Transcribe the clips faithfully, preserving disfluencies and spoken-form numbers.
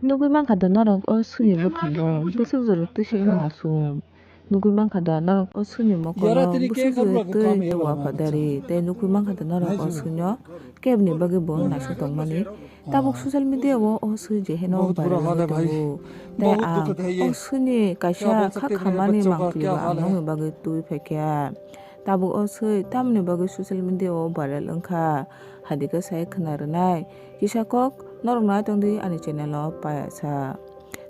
Nugwi mankha da norok o swini bwkhango bwswk jora twi se aswk. Nugwi mankha da norok o swini mokolo bwswk jora twi waphadari tei nugwi mankha da norok o swino kebni bagwi bo naising tongmani. Tabuk social media o o swi je heno viral wngwi tongo. Tei ang o swini kaisa kha khamani mangpili bo ang nokni bagwi twi phaikha. Tabuk o swi tamoni bagwi social media o viral wngkha, hai dikhe sai khwna rwnai. Kisa kok norok nai tongdi ani channel o payasa.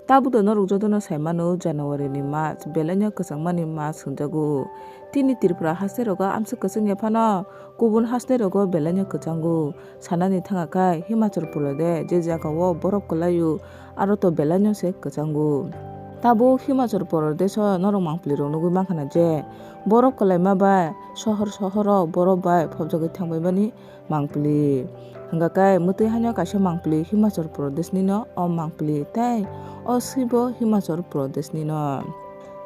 Tabuk do norok jotono sai mano January ni mas, belai no kwchangmani mas hwnjago. Tini Tripura haste rogo amswk kwchwng ya phano kubun haste rogo belai no kwchango. Sanani thangkha khai Himachal Pradesh je jaga o borof kwlaio aro to belai no se kwchango. Tabuk Himachal Pradesh o norok mangpili rok nugwi mankha na je borof kwlaima bai sohor sohor o borof bai phobjagwi thangbai mani mangpili. Hwnkha khe mwtwi haino kaisa mangpili Himachal Pradesh ni no o mangpili tei o swibo Himachal Pradesh ni no.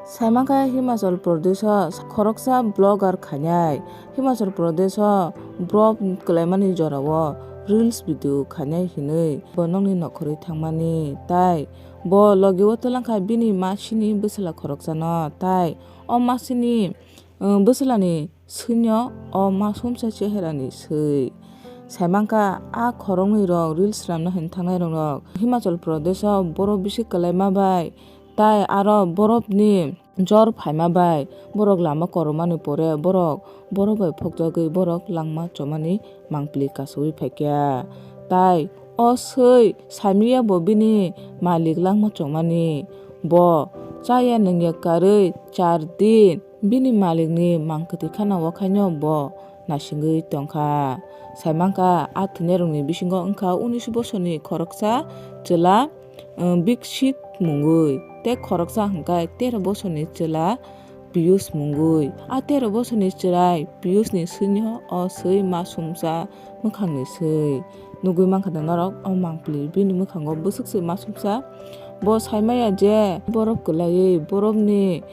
Saimankha Himachal Pradesh o khoroksa vlogger khainai Himachal Pradesh o borof kwlaimani jorao reels video khainai hinwi bo nokni nokhorwi thangmani tei bo logi o twlangkha bini masini bwswla khoroksano tei o masini, uh, bwswlani swino o masumsa cheherani swi. Saimankha a khoroknwi rok reels swnamna hwn thangnai rok Himachal Pradesh o borof bisi kwlaima bai tei aro borofni jor phaima bai borok lama koromani pore borok borof bai phokjagwi borok langma chomani mangpili kasowi phaikha. Tai o swi saimanya bo bini malik langma chongmani. Bo chaya nungya karwi char din bini malikni mangkwtwi khana wakhaino bo naisingwi tongkha. Saimankha, a thwinairokni bisingo wngkha unis bosorni khoroksa chwla, um, Bikshit mungwi, tei khoroksa hwnkhe tero bosorni chwla Piyush mungwi. A tero bosorni chwrai Piyushni swino o swi masumsa mwkhangni swi. Nugwi mankha da norok o mangpili bini mwkhango bwswk se masumsa. Bo saimaya je borof kwlaiwi borofni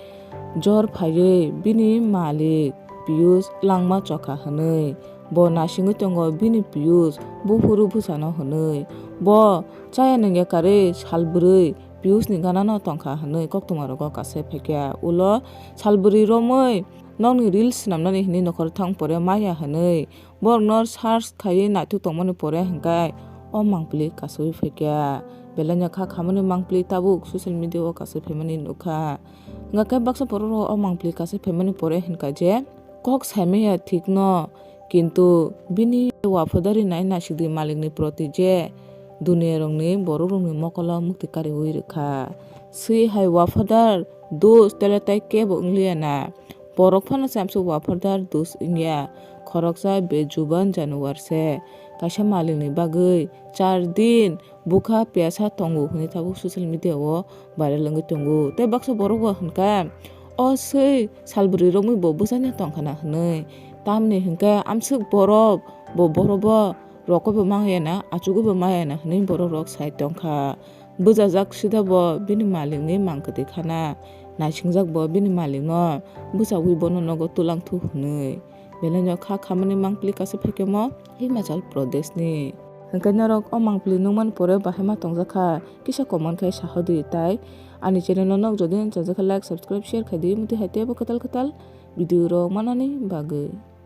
jor phaiwi bini malik Piyush langma chokha hwnwi. Bo naisingwi tongo bini Piyush buphuru bwsano hwnwi. Bo chaya nungya karwi salbwrwi Piyushni ganano tongkha hwnwi koktwma rogo kasai phaikha. Ulo salbwrwi romwi nokni reels swnamnani hwnwi nokhor thang pore maya hwnwi borokno search khaiwi naithok tongmani pore hwnkhe o mangpili kasowi phaikha. Belaino kha khamani mangpili tabuk social media o kasai phaimani nukha. Hwnkhe baksa borok o mangpili kasai phaimani pore hwnkha je kok saimaya thikno, kintu bini wafadari nai naisidi malikni proti je duniyarokni borokrokni mokolo mukti kariwi rwkha. Swi hai wafadar dos tele tai kebo wngliya na. Borok phano chamsuk wafadar dos wngya. Khoroksa bejuban januar se. Kaisa malikni bagwi char din bwkha piyasa tongo hwnwi tabuk social media o viral wngwi tongo. Tei baksa borok bo hwnkha, o swi salbwrwi romwi bo bwsanya tongkha na hwnwi. Tamni hwnkhe amswk borok bo, borok bo rokoi bo maya na, achugwi bo maya na hwnwi borok rok sai tongkha. Bwchajak sida bo bini malikni mangkwtwi khana, naisingjak bo bini malikno bwchawi bono nogo twlang thu hwnwi. Belaino kha khamani mangpili kaisa phaikhe mo Himachal Pradesh ni. Hwnkhe norok o mangpili nukmani pore bahai ma tongjakha, kisa comment khai sahodi tai ani channel no nok jodi nang chajakha like, subscribe, share khaidi, mutwi hai teibo kwtal kwtal video rok manani bagwi.